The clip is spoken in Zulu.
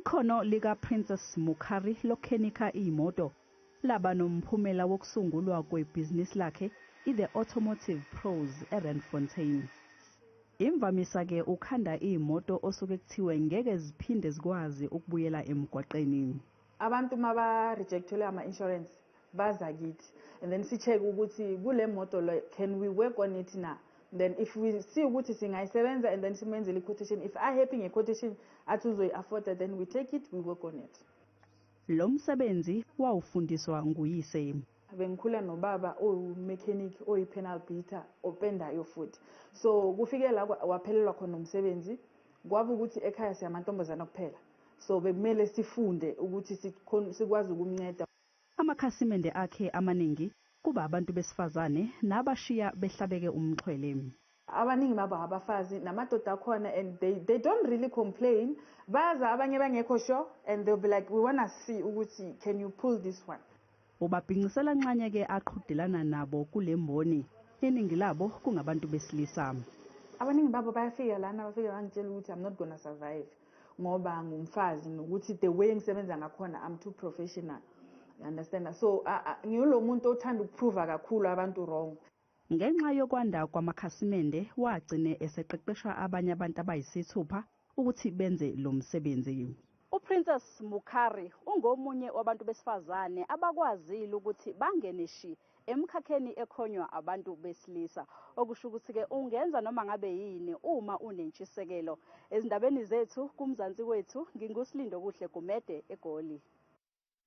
Ikhono lika-Princess Mukhari lokukhenikha iy'moto laba nomphumela wokusungulwa kwebhizinisi lakhe i-The Automotive Pros eRandfontein. Imvamisa-ke ukhanda iy'moto osuke kuthiwe ngeke ziphinde zikwazi ukubuyela emgwaqeni. Abantu maba-rejectelwe ama-insurance baza kithi and then si-check ukuthi kule moto le, can we work on it na? Then if we see ukuthi singayisebenza and then simenzele i-quotation, if a-happy nge-quotation, athi uzoyi-afforda, then we take it, we work on it. Lo msebenzi wawufundiswa nguyise. Bengikhula nobaba owu-mechanic, oyi-panel beater, opendayo futhi. So kufike la waphelelwa khona umsebenzi, kwaba ukuthi ekhaya siyamantombazana kuphela, so bekumele sifunde ukuthi sikwazi ukumnceda. Amakhasimende akhe amaningi kuba abantu besifazane nabashiya behlabeke umxhwele. Abaningi babo abafazi namadoda akhona and they don't really complain. Baza abanye bangekho sure and they'll be like, "We wanna see ukuthi can you pull this one?" Ubabhincisela nxanye-ke aqhudelana nabo kule mboni, iningi labo kungabantu besilisa. Abaningi babo bayafika lana, bafike bangitshela ukuthi I'm not gonna survive ngoba ngumfazi, nokuthi the way engisebenza ngakhona, I'm too professional, you understand? So ngiyulo muntu othanda ukuprova kakhulu abantu wrong. Ngenxa yokwanda kwamakhasimende, wagcine eseqeqesha abanye abantu abayisithupha ukuthi benze lo msebenzi. UPrincess Mukhari ungomunye wabantu besifazane abakwazile ukuthi bangene shi emkhakheni ekhonywa abantu besilisa, okusho ukuthi-ke ungenza noma ngabe yini uma unentshisekelo. Ezindabeni zethu kuMzansi Wethu, nginguSilindokuhle Gumede, eGoli.